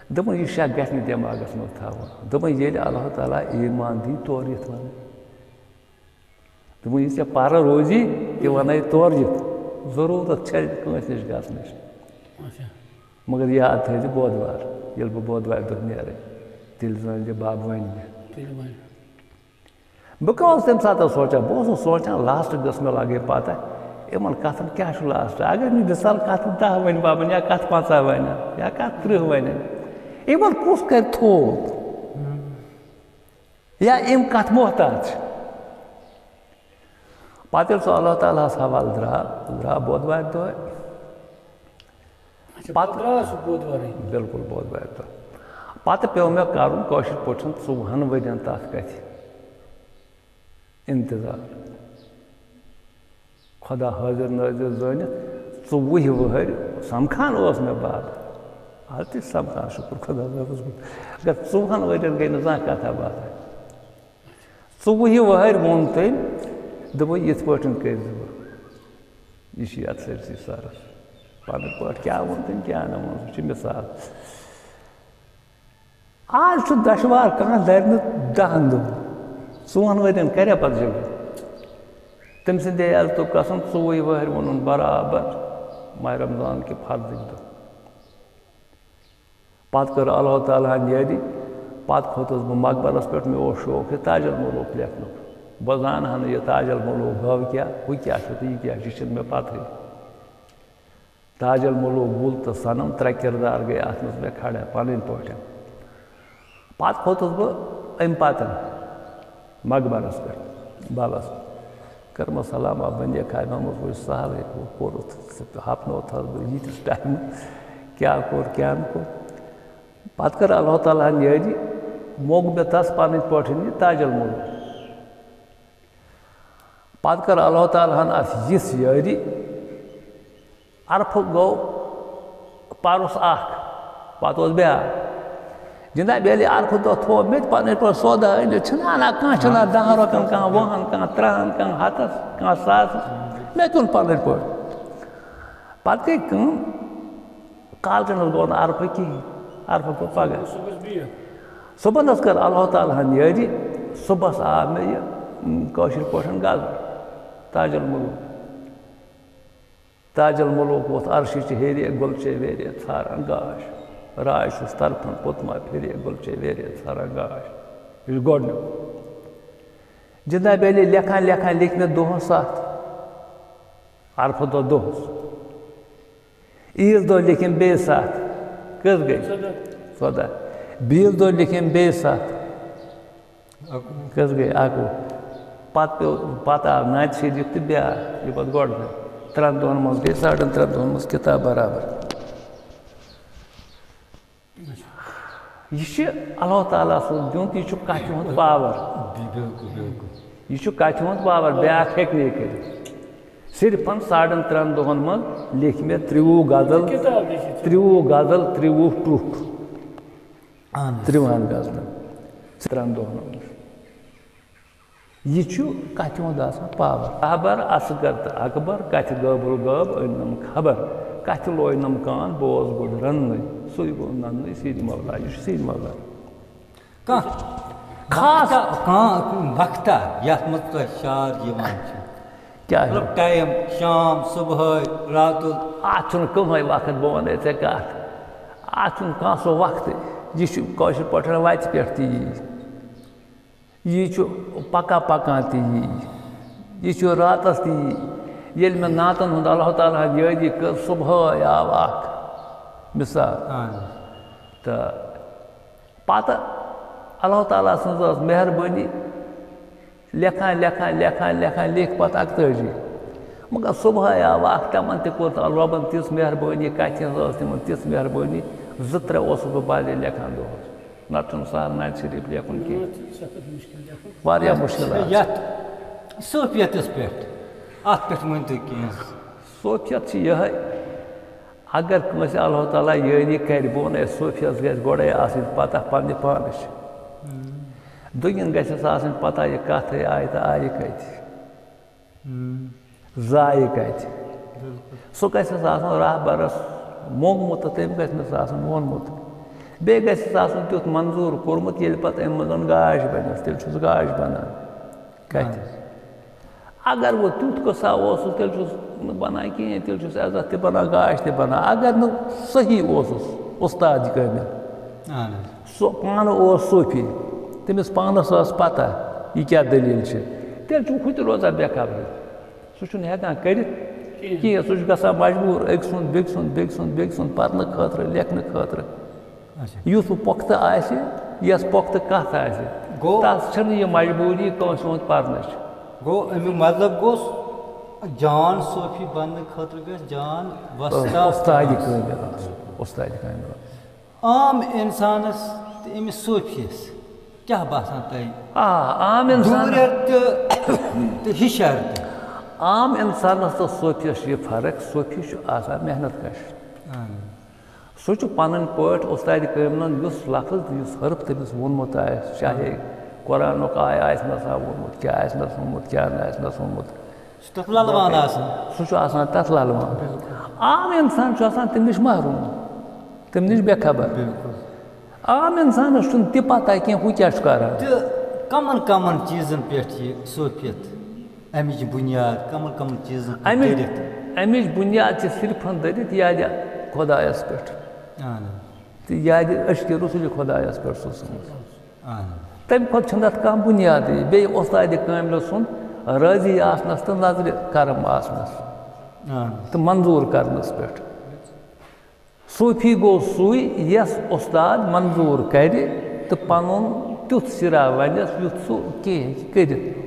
دوٚپُن، یہِ شک گژھِ نہٕ دٮ۪ماغَس منٛز تھاوُن۔ دوٚپُن، ییٚلہِ اللہ تعالیٰ ایمان دی، تورٕ یِتھ وَنہٕ۔ دوٚپُن، یہِ ژےٚ پَرٕ روزی، تہِ وَنَے تورٕ یِتھ۔ ضروٗرت چھےٚ کٲنٛسہِ نِش گژھنٕچ۔ اچھا۔ مگر یاد تھٲیزِ بودوار، ییٚلہِ بہٕ بودوارِ دۄہ نیرٕ، تیٚلہِ زٲنۍ زِ بَب وَنہِ مےٚ۔ تیٚلہِ وَنہِ۔ بہٕ کیٛاہ اوسُس تَمہِ ساتہٕ سونٛچان؟ بہٕ اوسُس سونٛچان، لاسٹ گٔژھ مےٚ لَگٕنۍ پَتہ، یِمَن کَتھَن کیٛاہ چھُ لاسٹ۔ اگر مےٚ مِثال کَتھ دَہ وَنہِ بَبَن، یا کَتھ پنٛژاہ وَنہِ، یا کَتھ تٕرٛہ وَنہِ، یِمَن کُس کَرِ تھوپ؟ یا یِم کَتھ محتاج چھِ؟ پَتہٕ ییٚلہِ سُہ اللہ تعالیٰ ہَس حوالہٕ درٛاو، درٛاو بودوارِ دۄہ۔ اچھا، پَتہٕ پَتہٕ درٛاو سُہ بودوارٕے۔ بِلکُل بودوارِ دۄہ۔ پَتہٕ پیوٚو مےٚ کَرُن کٲشِر پٲٹھۍ ژوٚوُہَن ؤرِین تَتھ کَتھِ اِنتظار۔ خۄدا حٲضِر نٲضِر زٲنِتھ، ژوٚوُہہِ وٕہٕرۍ سَمکھان اوس مےٚ بَب۔ آز تہِ چھُ سَمکھان، شُکُر خۄدا صٲبَس کُن۔ مگر ژوٚوُہَن ؤرِین گٔے نہٕ زانٛہہ کَتھا باتھا۔ ژوٚوُہہِ وٕہٕرۍ ووٚن تٔمۍ، دوٚپُن، یِتھ پٲٹھۍ کٔرۍ زِ بہٕ۔ یہِ چھُ یَتھ سٲرسٕے سَرَس۔ پَنٕنۍ پٲٹھۍ کیٛاہ ووٚن تٔمۍ، کیٛاہ نہٕ ووٚن، سُہ چھُ مِثال۔ آز چھُ دَشوار، کانٛہہ دَرِ نہٕ دَہَن دۄہَن۔ ژوٚوُہَن ؤرِین کَرِ پَتہٕ جگڑٕ؟ تٔمۍ سٕنٛدِ عیالتُک قسم، ژوٚوُہہِ وٕہٕرۍ ووٚنُن برابر ماہِ رمضان کہِ فرضٕکۍ دۄہ۔ پَتہٕ کٔر اللہ تعالیٰ ہَن یٲری، پَتہٕ کھوٚتُس بہٕ مقبرَس پٮ۪ٹھ، مےٚ اوس شوق یہِ تاج الملوک لیکھنُک۔ بہٕ زانہٕ ہا نہٕ یہِ تاج الملوک گوٚو کیٛاہ، ہُہ کیٛاہ چھُ تہٕ یہِ کیٛاہ چھُ، یہِ چھُنہٕ مےٚ پَتہٕے۔ تاج الملوک گُل تہٕ صنم، ترٛےٚ کِردار گٔے اَتھ منٛز مےٚ کھڑا پَنٕنۍ پٲٹھۍ۔ پَتہٕ کھوٚتُس بہٕ اَمہِ پَتہٕ مقبرَس پٮ۪ٹھ، بالَس۔ کٔرمَس سلام، آ، بندے خانہِ منٛز وٕچھ سہلٕے، ہُہ کوٚرُتھ، ہَپنوتھَس بہٕ ییٖتِس ٹایمہٕ، کیٛاہ کوٚر، کیٛاہ نہٕ کوٚر۔ پَتہٕ کٔر اللہ تعالیٰ ہَن یٲری، موٚگ مےٚ تَس پَنٕنۍ پٲٹھۍ یہِ تاج الملوک۔ پَتہٕ کٔر اللہ تعالیٰ ہَن اَتھ یِژھ یٲری، عرفہٕ گوٚو پَرُس اَکھ، پَتہٕ اوس بیٛاکھ۔ جِناب، ییٚلہِ عرفہٕ دۄہ تھوٚو مےٚ تہِ پَنٕنۍ پٲٹھۍ سودا أنِتھ، چھِنہٕ اَنان کانٛہہ، چھِنہٕ اَنان دَہَن رۄپیَن، کانٛہہ وُہَن، کانٛہہ تٕرٛہَن، کانٛہہ ہَتَس، کانٛہہ ساسَس۔ مےٚ تہِ اوٚن پَنٕنۍ پٲٹھۍ۔ پَتہٕ گٔے کٲم، کالچَن حظ گوٚو نہٕ عرفہٕ کِہیٖنۍ، عرفہٕ گوٚو پَگاہ۔ صُبحَس بِہِتھ۔ صُبحَن حظ کٔر اللہ تعالیٰ ہَن یٲری، صُبحَس آو مےٚ یہِ، م، کٲشِر پٲٹھۍ غزل، تاج الملوک۔ تاج الملوک ووٚتھ عرشہِ چہِ ہیٚرِ، گُلچے ویرِ ژھاران گاش۔ راے چھُس طرفن پوٚتما پھِرِ، گُلچے ویرِ ژھاران گاش۔ یہِ چھُ گۄڈٕنیُک۔ جِناب علی لیکھان لیکھان لیکھۍ مےٚ دۄہَس سَتھ۔ عرفہٕ دۄہ دۄہَس۔ عیٖذ دۄہ لیکھِم بیٚیہِ سَتھ۔ کٔژ گٔے؟ ژۄداہ۔ ژۄداہ۔ بیٚیِس دۄہ لیکھِم بیٚیہِ سَتھ۔ اَکوُہ۔ کٔژ گٔے؟ اَکوُہ۔ پَتہٕ پیوٚو، پَتہٕ آو ناتہِ شریٖف تہٕ بیٛاکھ، یہِ پَتہٕ گۄڈٕ گٔے۔ ترٛٮ۪ن دۄہَن منٛز گٔے، ساڑَن ترٛٮ۪ن دۄہَن منٛز کِتاب برابر۔ یہِ چھِ اللہ تعالیٰ سُنٛد دیُن، یہِ چھُ کَتھِ ہُنٛد پاور۔ بِلکُل، بِلکُل۔ یہِ چھُ کَتھِ ہُنٛد پاور، بیٛاکھ ہیٚکہِ نہٕ یہِ کٔرِتھ۔ صرفن ساڑن ترٛٮ۪ن دۄہن منٛز لیکھۍ مےٚ ترٛوُہ غزل، کِتاب لیکھِتھ۔ ترٛوُہ غزل، ترٛوُہ ٹُکھ۔ اہن حظ۔ ترٛوُہن غزلن، ترٛٮ۪ن دۄہن منٛز۔ یہِ چھُ کَتھِ ہُنٛد آسان پاور۔ رہبر اصغر تہٕ اکبر، کَتھِ غٲبُل غٲب أنۍ نَم خبر۔ کَتھِ لوے نَم کان، بوز گوٚو رننٕے۔ سُے گوٚو نننٕے سیٖدِ مولا، یہِ چھُ سیٖدِ مولا۔ کانٛہہ خاص وقتہ، کانٛہہ وقتہ یَتھ منٛز تۄہہِ شاد یِوان چھُ۔ کیٛاہ ہیوٗ؟ مطلب ٹایم، شام، صُبحٲے، راتُل۔ اَتھ چھُنہٕ کٕہٕنۍ وقت، بہٕ وَنَے ژےٚ کَتھ۔ اَتھ چھُنہٕ کانٛہہ سُہ وقتٕے۔ یہِ چھُ کٲشِر پٲٹھۍ وَتہِ پٮ۪ٹھ تہِ یی۔ یہِ چھُ پَکان پَکان تہِ یی۔ یہِ چھُ راتَس تہِ یی۔ ییٚلہِ مےٚ نعتَن ہُنٛد اللہ تعالیٰ ہَن یٲدی کٔر، صُبحٲے آو اَکھ مِثال۔ اہن حظ۔ تہٕ پَتہٕ اللہ تعالیٰ سٕنٛز ٲس مہربٲنی، لیکھان، لیکھان، لیکھان، لیکھان، لیکھۍ پَتہٕ اَکتٲجی۔ مگر صُبحٲے آو اَکھ، تِمَن تہِ کوٚر تہٕ رۄبَن تِژھ مہربٲنی، کَتھِ ہٕنٛز ٲس تِمَن تِژھ مہربٲنی، زٕ ترٛےٚ اوسُس بہٕ بالے لیکھان دۄہَس۔ نَتہٕ چھُنہٕ سہل ناتہِ شریٖف لیکھُن کینٛہہ۔ نہ، یہِ چھُ سخت مُشکِل لیکھُن۔ واریاہ مُشکِلات۔ یَتھ صوفیتَس پٮ۪ٹھ، اَتھ پٮ۪ٹھ ؤنۍ تو کینٛہہ۔ صوفیت چھِ یِہوٚے، اگر کٲنٛسہِ اللہ تعالیٰ یٲری کرِ، بہٕ وَنہٕ، أسۍ صوٗفیَس گژھِ گۄڈَے آسٕنۍ پتہ پننہِ پانٕچ۔ دوٚیِم گژھٮ۪س آسٕنۍ پتہ، یہِ کَتھ ہے آیہِ تہٕ آیہِ کَتہِ؟ زایہِ کَتہِ؟ سُہ گژھٮ۪س آسُن رہبرَس موٚنگمُت تہٕ تٔمۍ گژھِ نہٕ سُہ آسُن ووٚنمُت۔ بیٚیہِ گژھٮ۪س آسُن تیُتھ منظوٗر کوٚرمُت، ییٚلہِ پتہٕ اَمہِ منٛز گاش بَنٮ۪س، تیٚلہِ چھُس گاش بَنان۔ کَتہِ؟ اگر وۄنۍ تیُتھ قٕصہ اوسُس، تیٚلہِ چھُس نہٕ بَنان کِہیٖنۍ، تیٚلہِ چھُس عزت تہِ بَنان، گاش تہِ بَنان۔ اگر نہٕ صحیح اوسُس اُستاد کٲمِل، اہن حظ۔ سُہ پانہٕ اوس صوٗفی، تٔمِس پانَس ٲس پَتہ یہِ کیٛاہ دٔلیٖل چھِ، تیٚلہِ چھُ ہُہ تہِ روزان بے خبرٕے۔ سُہ چھُنہٕ ہٮ۪کان کٔرِتھ کِہیٖنۍ۔ کِہیٖنۍ۔ سُہ چھُ گژھان مجبوٗر أکۍ سُنٛد، بیٚکہِ سُنٛد، بیٚکہِ سُنٛد، بیٚکہِ سُنٛد پَرنہٕ خٲطرٕ، لیکھنہٕ خٲطرٕ۔ اچھا۔ یُس وۄنۍ پۄختہٕ آسہِ، یَس پۄختہٕ کَتھ آسہِ، گوٚو تَس چھَنہٕ یہِ مجبوٗری کٲنٛسہِ ہُنٛد پَرنٕچ۔ گوٚو اَمیُک مطلب گوٚو جان صوفی بننہٕ خٲطرٕ گژھِ جان وۄستاد وۄستادِ آسُن۔ کٲمِل آسُن، وۄستادِ کٲمِل آسُن۔ عام اِنسانَس تہٕ أمِس صوفیَس کیٛاہ باسان تۄہہِ؟ آ، عام اِنسان دوٗرٮ۪ر تہٕ، تہٕ ہِشَر تہِ۔ عام اِنسانَس تہٕ صوفیَس چھِ یہِ فرق، صوفی چھُ آسان محنت کش۔ اہن۔ سُہ چھُ پنٕنۍ پٲٹھۍ اُستادِ کٲمِلَن یُس لفظ، یُس حرف تٔمِس ووٚنمُت آسہِ، چاہے قرآنُک آیہِ آسہِ نہ سا ووٚنمُت، کیٛاہ آسہِ نہ ووٚنمُت، کیٛاہ نہ آسہِ نہ ووٚنمُت۔ سُہ چھُ تَتھ لَلوان آسان۔ سُہ چھُ آسان تَتھ لَلوان۔ بِلکُل۔ عام اِنسان چھُ آسان تَمہِ نِش محروٗم، تَمہِ نِش بے خبر۔ بِلکُل۔ عام اِنسانَس چھُنہٕ تہِ پَتہ کینٛہہ، ہُہ کیٛاہ چھُ کَران۔ تہٕ کَمَن کَمَن چیٖزَن پٮ۪ٹھ چھِ یہِ صوفیت؟ اَمِچ بُنیاد کَمَن کَمَن چیٖزَن پٮ۪ٹھ اَمِچ، دٔرِتھ؟ اَمِچ بُنیاد چھِ صرفَن دٔرِتھ یادِ خۄدایَس پٮ۪ٹھ۔ اہن حظ۔ تہٕ یادِ عشقِ رسوٗلِ خۄدایَس پٮ۪ٹھ صلی اللہ علیہ وسلم۔ اہن حظ۔ تَمہِ کھۄتہٕ چھُنہٕ اَتھ کانٛہہ بُنیادٕے۔ بیٚیہِ اُستادِ کٲمِلہٕ سُنٛد رٲضی آسنَس تہٕ نظرِ کرم آسنَس اہن حظ۔ تہٕ منظوٗر کرنَس پٮ۪ٹھ۔ صوٗفی گوٚو سُے، یَس اُستاد منظوٗر کَرِ تہٕ پَنُن تیُتھ سِرا وَنٮ۪س، یُتھ سُہ کینٛہہ ہیٚکہِ کٔرِتھ۔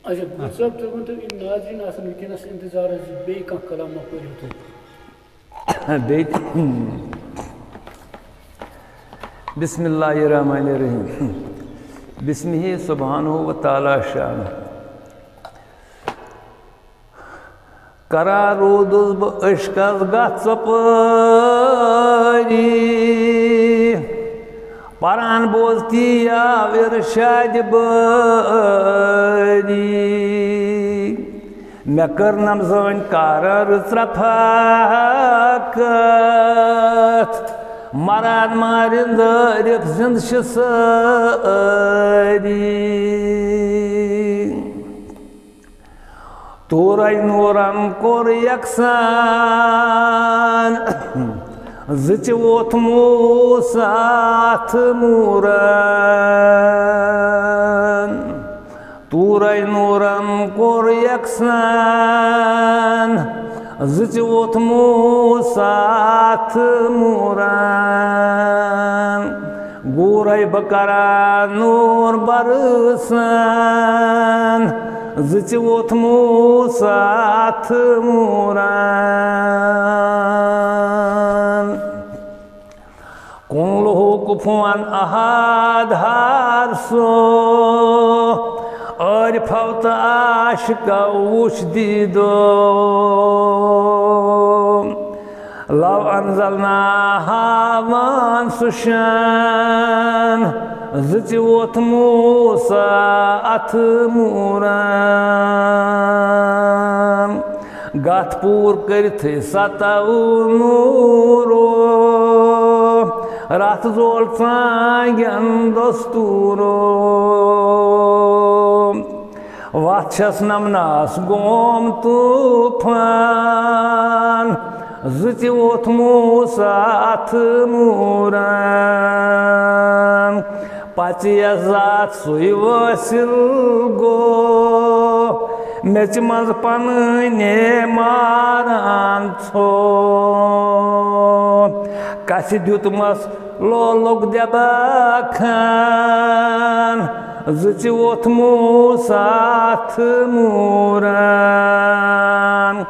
اچھا، گوٚو صٲب، تُہۍ ؤنۍتو، یِم ناظریٖن آسَن وٕنکیٚنَس اِنتظارَس زِ بیٚیہِ کانٛہہ کلام ما پٔرِو تُہۍ؟ بیٚیہِ تہِ۔ بسم اللہ الرحمن الرحیم۔ بسمہ سبحانہ و تعالیٰ شان۔ کران روٗدُس بہٕ عشقس گژھ ژۄپٲری، پران بوزتی آو ارشادِ بٲری۔ مےٚ کٔر نم زٲنۍ کارا رٕژ رفاقت، مران مارِن دٲرِتھ زِنٛد چھِ سٲری۔ تورے نورن کوٚر یکسان، زٕچہِ ووٚتھ موسیٰ اتھ موٗرن۔ تورے نورن کوٚر یکسان، زٕچہِ ووٚتھ موسیٰ اتھ موٗرن۔ گوٗرے بہٕ کران نور برسان، زٕچہِ ووٚتھ موسیٰ اتھ موٗرن۔ کُن لوٚہُک فون احد ہار سو، عٲرفو تہٕ عاشقو وُچھ دیٖدو۔ لو انزلنا ہاوان سُہ شان، زٕچہِ ووٚتھ موسیٰ اتھ موٗرن۔ گتھ پوٗر کٔرِتھٕے ستوو نوٗرو، رتھ زول ژانگٮ۪ن دستوٗرو۔ وتھ چھس نمنس گوم طوفان، زٕچہِ ووٚتھ موسیٰ اتھ موٗرن۔ پژیس ذات سُے وٲصِل گوٚو، میٚژِ منٛز پنٕنۍ ماران ژھوٚو۔ کسہِ دیُتمس لولُک دٮ۪با کھان، زٕژِ ووٚتھ موسیٰ اتھ موٗرن۔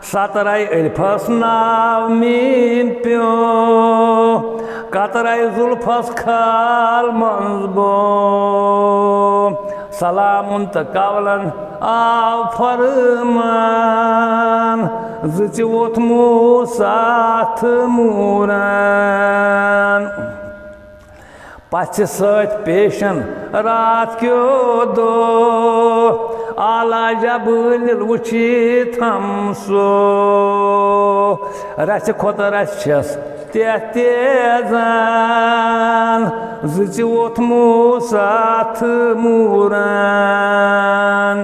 سترے الفس ناو میٖم پیوٚو، قطرے زلفس کھال منٛز بوٚو۔ سلامن تہٕ قولن آو فرمان، زِ ژِ ووٚتھ موسیٰ تہٕ موٗرن۔ پژھِ سۭتۍ پیشن راتھ کیو دۄہ، اعلیٰ جبریل وٕچھِتھ ہمسو۔ رژھِ کھۄتہٕ رژھِ چھَس تیز تیزان، زِ ژِ ووٚتھ موسیٰ تہٕ موٗرن۔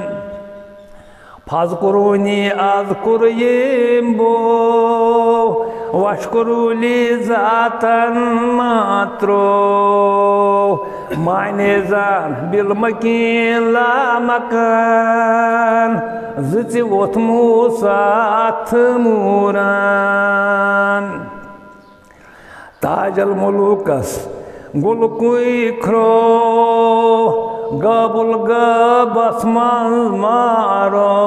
فاذکرونی اذکر یِم بو، واشکرو لی ذاتن ماترو۔ معنی زان بالمکین لامکان، زِ ژِ ووٚتھ موسیٰ تہٕ موٗرن۔ تاج الملوکس گُلکُے کھرو، گاب الغابس منٛز مارو۔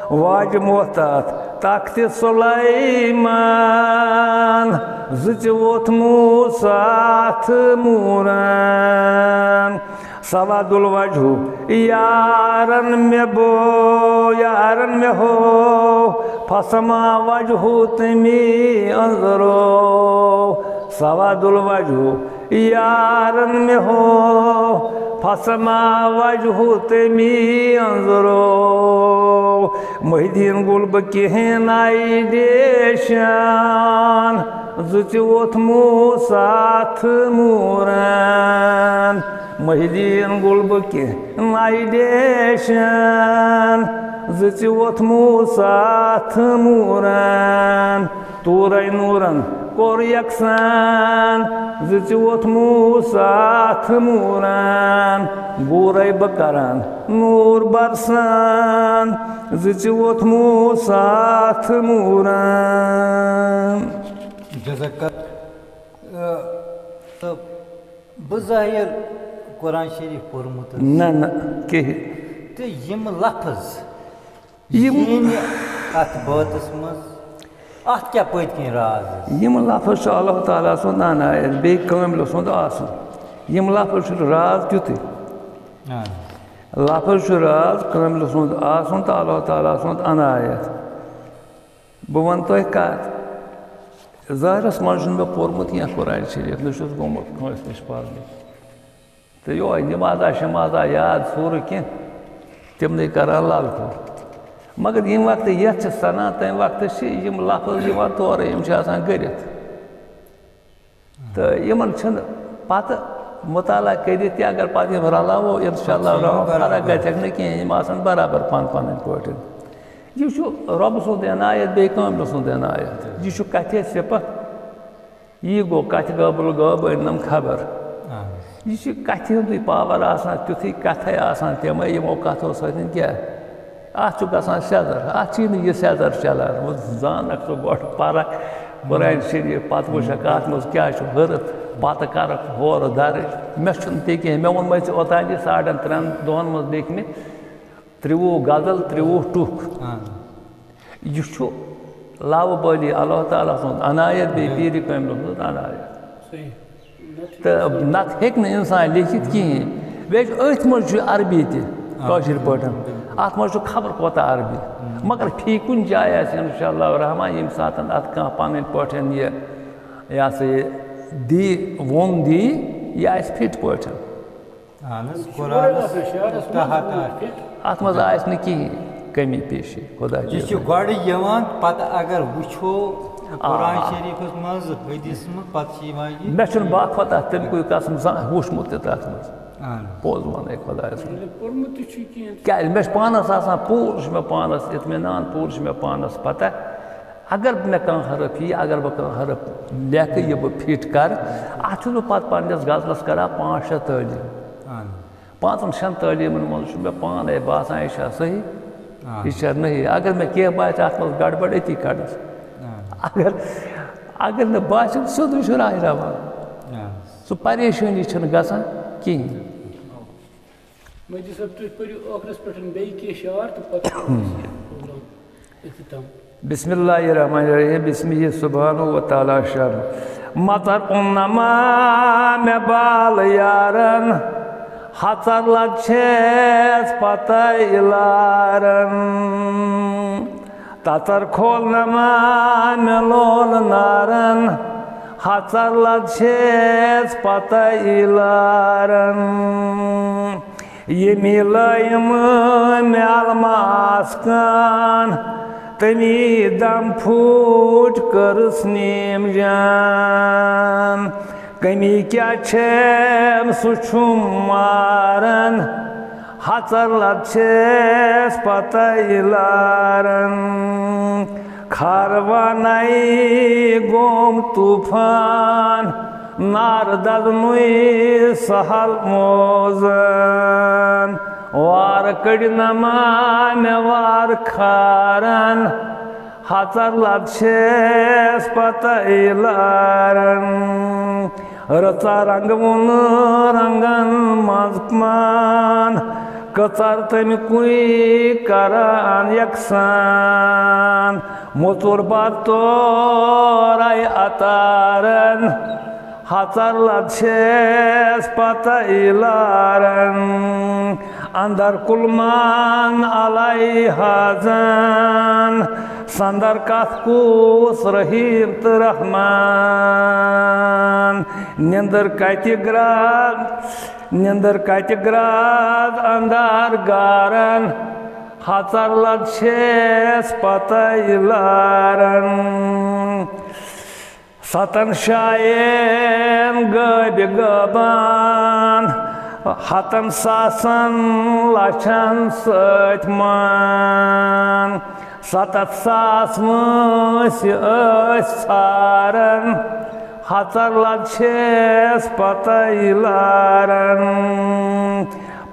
واجہِ موٚتھ تتھ تخت سلیمان، زِ ژِ ووٚتھ موسیٰ تہٕ موٗرن۔ سواد الوجہ یارن مےٚ بو، یارن مےٚ ہو، فسما وجہ تٔمی أنٛزرو۔ سواد الوجہ یارن مےٚ ہو، فسما وجہ تٔمی أنٛزرو۔ محی الدین گُل بہٕ کِہیٖنۍ نائی ڈیشان، زِ ژِ ووٚتھ موسیٰ تہٕ موٗرن۔ محی الدین گُل بہٕ کِہیٖنۍ نائی ڈیشان، زِ ژِ ووٚتھ موسیٰ تہٕ موٗرن۔ طورے نوٗرن کوٚر یکسان، زِ ژِ ووٚتھ موسیٰ تہٕ موٗرن۔ گورے بہٕ کران نوٗر برسان، زِ ژِ ووٚتھ موسیٰ تہٕ موٗرن۔ جزاک اللہ۔ تہٕ بظاہر قرآن شریف پوٚرمُت حظ۔ نہ، نہ، کِہیٖنۍ۔ تہٕ یِم لفظ یِم ییٚمہِ اَتھ بٲتَس منٛز، اَتھ کیٛاہ پٔتۍ کِنۍ راز حظ؟ یِم لفظ چھُ اللہ تعالیٰ سُنٛد عنایت، بیٚیہِ کٲملہٕ سُنٛد آسُن۔ یِم لفظ چھُ راز تیُتھُے۔ آ۔ لفظ چھُ راز، کٲملہٕ سُنٛد آسُن تہٕ اللہ تعالیٰ سُنٛد عنایت۔ بہٕ وَنہٕ تۄہہِ کَتھ۔ ظٲہرَس منٛز چھُنہٕ مےٚ پوٚرمُت کینٛہہ قرآن شریٖف، نہ چھُس گوٚمُت کٲنٛسہِ نِش پَرنہِ۔ تہٕ یِہوٚے نِمازا شِمازا یاد سورُے کینٛہہ، تِمنٕے کَران لَل پوٗر۔ مگر ییٚمہِ وقتہٕ یَتھ چھِ سَنان، تَمہِ وقتہٕ چھِ یِم لفظ یِوان تورٕ، یِم چھِ آسان گٔرِتھ۔ تہٕ یِمَن چھِنہٕ پَتہٕ مُطالعہ کٔرِتھ تہِ، اگر پَتہٕ یِم رَلاوو، اِنشاء اللہ پَتہٕ چھِ یِم رحمان، فرق برابر۔ گژھٮ۪کھ نہٕ کِہیٖنۍ، یِم آسَن برابر پَن پَنٕنۍ پٲٹھۍ۔ یہِ چھُ رۄبہٕ سُنٛد عنایت، بیٚیہِ کٲملہٕ سُنٛد عنایت۔ یہِ چھُ کَتھِ سِپَتھ۔ یی گوٚو کَتھِ غٲبُل غٲب أنِم خبر۔ آ۔ یہِ چھِ کَتھِ ہُنٛدُے پاور آسان، تیُتھُے کَتھَے آسان تِمَے یِمو کَتھو سۭتۍ کیٛاہ۔ اَتھ چھُ گژھان سیٚزر، اَتھ چھِی نہٕ یہِ سیٚزر چلان۔ وۄنۍ زانَکھ ژٕ گۄڈٕ پَرَکھ قرآن شریٖف، پَتہٕ وٕچھَکھ اَتھ منٛز کیٛاہ چھُ ہُرُتھ، پَتہٕ کَرَکھ ہورٕ دَرٕج۔ مےٚ چھُنہٕ تہِ کینٛہہ، مےٚ ووٚنمَے ژےٚ اوٚتانۍ یہِ ساڑَن ترٛٮ۪ن دۄہَن منٛز لیکھۍ مےٚ۔ ترٛوُہ غزل، ترٛوُہ ٹُکھ۔ آ۔ یہِ چھُ لاوٕ بٲلی اللہ تعالیٰ سُنٛد عنایت، بیٚیہِ پیٖرِ کٲملہٕ سُنٛد عنایت۔ صحیح۔ تہٕ نَتہٕ ہیٚکہِ نہٕ اِنسان لیکھِتھ کِہیٖنۍ۔ بیٚیہِ چھُ أتھۍ منٛز چھُ عربی تہِ، آ۔ کٲشِر پٲٹھۍ۔ اَتھ منٛز چھُ خبر کوٗتاہ عربی۔ مگر فی کُنہِ جایہِ آسہِ اِنشاء اللہ الرحمٰن ییٚمہِ ساتہٕ اَتھ کانٛہہ پَنٕنۍ پٲٹھۍ یہِ، یہِ ہسا یہِ دی، ووٚن دی، یہِ آسہِ فِٹ پٲٹھۍ۔ اہن حظ، یہِ چھُ قرآنس واریاہ اصل شعر، اصل تحت مضموٗن آسہِ۔ فِٹ۔ اتھ منٛز آسہِ نہٕ کِہیٖنۍ کمی پیشی، خۄدا یہِ چھُ دِیِن۔ گۄڈٕ یِوان، پتہٕ اگر وٕچھو قرآن آ۔ شریٖفس منٛز، حدیثس منٛز، پتہٕ چھِ یِوان یہِ۔ مےٚ چھُنہٕ باخۄدا تَمہِ کُے قسم زانٛہہ وٕچھمُت تہِ تتھ منٛز۔ اہن حظ۔ پوٚز وَنَے خۄدایَس منٛز۔ مطلب، پوٚرمُت تہِ چھُ کینٛہہ۔ کیٛازِ مےٚ چھُ پانَس آسان، پوٗرٕ چھُ مےٚ پانَس اطمینان، پوٗرٕ چھُ مےٚ پانَس پتہ۔ اگر مےٚ کانٛہہ حرف یی، اگر بہٕ کانٛہہ حرف لیکھٕ، یہِ بہٕ فِٹ کَرٕ، اَتھ چھُس بہٕ پَتہٕ پنٛنِس غزلَس کَران پانٛژھ شےٚ تعلیٖم۔ اہن۔ پانٛژَن شٮ۪ن تعلیٖمَن منٛز چھُ مےٚ پانَے باسان، یہِ چھا صحیح، اہن۔ یہِ چھا نہیٖں۔ اگر مےٚ کینٛہہ باسہِ اَتھ منٛز گڑبڑ، أتی کَڑَس۔ اہن۔ اگر، اگر نہٕ باسہِ، سیوٚدُے چھُ راہِ رَوان۔ اہن۔ سُہ پریشٲنی چھَنہٕ گژھان کِہیٖنۍ۔ مجید صٲب، تُہۍ پٔرِو ٲخرَس پٮ۪ٹھ بیٚیہِ کینٛہہ شعر تہٕ پَتہٕ کَرو أسۍ یہِ پروگرام اختتام۔ بسم اللہ الرحمن الرحیم، بسمہ سبحانہ و تعالیٰ شان۔ مطر اونما مےٚ بال یارن، ہژر لد چھیس پتہ لارن، تژر کھول نما مےٚ لول نارن۔ ہژر لد چھیس پتہ لارن، ییٚمی لٲیم مےٚ الماس کان، تٔمی دم پھوٗٹ کٔرٕس نیٖم جان۔ کٔمی کیٛاہ چھیم سُہ چھُم ماران، ہژر لد چھیس پتہ لاران۔ کھاروانَے گوم طوفان، نار دزنُے سہل موزان۔ وار کٔڑۍ نما مےٚ وار کھاران، ہژر لد چھیس پتہ لاران۔ رٕژا رنگہٕ وُن رنگن منٛز پان، کٔژر تمہِ کُے کران یکسان۔ موٚژوٗر بار تورے اتارن، ہژر لد چھیس پتہ لارن۔ اندر کُلمان علیہ حاضن، سندر کتھ کُس رحیم تہٕ رحمان۔ نندر کتہِ گرا نندر کتہِ گراد اندر گارن، ہژر لد چھیس پتہ لارن۔ ستن شاین گٲبہِ گٲبان، ہتن ساسن لچھن سۭتۍ مان۔ ستتھ ساس وٲنٛسہِ ٲسۍ ژھاران، ہژر لد چھیس پتہ لاران۔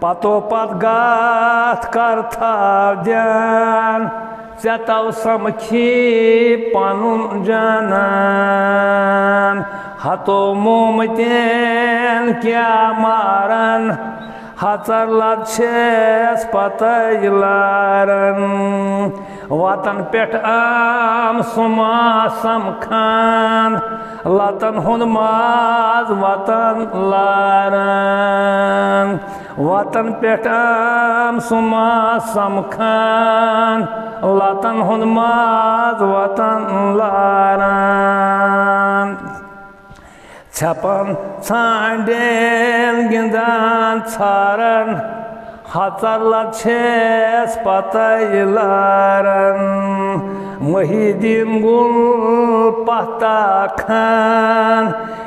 پتو پت گاتھ کر تھاو دیان، ژےٚ تو سمکھی پنُن جانان۔ ہتو مومتین کیا مارن، ہژر لد چھیس پتہ لارن۔ وطن پٮ۪ٹھ عام سُما سمکھان، لتن ہُنٛد ماز وطن لاران۔ وطن پٮ۪ٹھ عام سُما سمکھان، لتن ہُنٛد ماز وطن لاران۔ ژھٮ۪پن ژھانٛڈٮ۪ن گِنٛدان ژھارن، ہژر لد چھیس پتہ لارن۔ محی الدین گُل پتہ خان،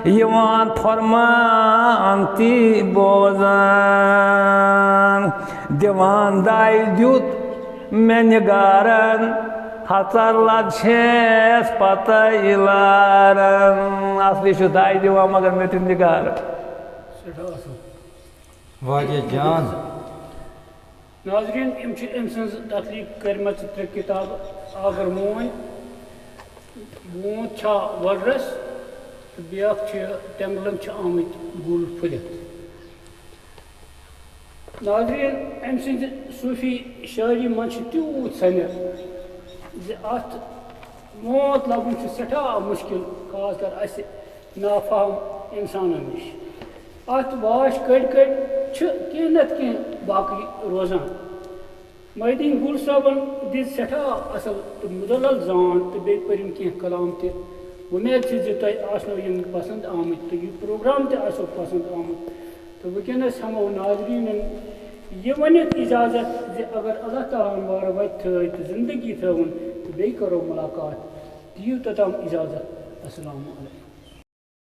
یِوان فرمان تی بوزان۔ دِوان داے دیُت مےٚ نگارن، ہژر لد چھیس پتہ لارن۔ اصلی چھُ داے دِوان، مگر مےٚ دیُت نگارن۔ سٮ۪ٹھاہ اَصٕل۔ واریاہ جان۔ ناظریٖن، یِم چھِ أمۍ سٕنٛز تخلیٖق کٔرمٕژ ترٛےٚ کِتابہٕ، آگر موٗنۍ، ووٗنٛت چھا وۄلرَس، تہٕ بیٛاکھ چھِ تٮ۪نٛگلَن چھِ آمٕتۍ گُل پھٔلِتھ۔ ناظریٖن، أمۍ سٕنٛزِ صوٗفی شٲعری منٛز چھُ تیوٗت سَنٮ۪ر زِ اَتھ موت لَبُن چھُ سٮ۪ٹھاہ مُشکِل، خاص کر اَسہِ نافہم اِنسانَن نِش۔ اَتھ واش کٔڑۍ کٔڑۍ چھِ کینٛہہ نَتہٕ کینٛہہ باقٕے روزان۔ محی الدین گُل صٲبن دِژ سٮ۪ٹھاہ اَصٕل تہٕ مُدلل زان تہٕ بیٚیہِ پٔرِم کینٛہہ کلام تہِ۔ وۄمید چھِ زِ تۄہہِ آسنو یِم پسنٛد آمٕتۍ تہٕ یہِ پروگرام تہِ آسیو پسنٛد آمُت۔ تہٕ وٕنکیٚنَس ہٮ۪مو ناظریٖنَن یہِ ؤنِتھ اِجازت زِ اگر اللہ تعالیٰ ہَن وارٕ وَتہِ تھٲے تہٕ زِندگی تھٲوٕن تہٕ بیٚیہِ کَرو مُلاقات۔ دِیِو توٚتام اِجازت۔ السلام علیکم۔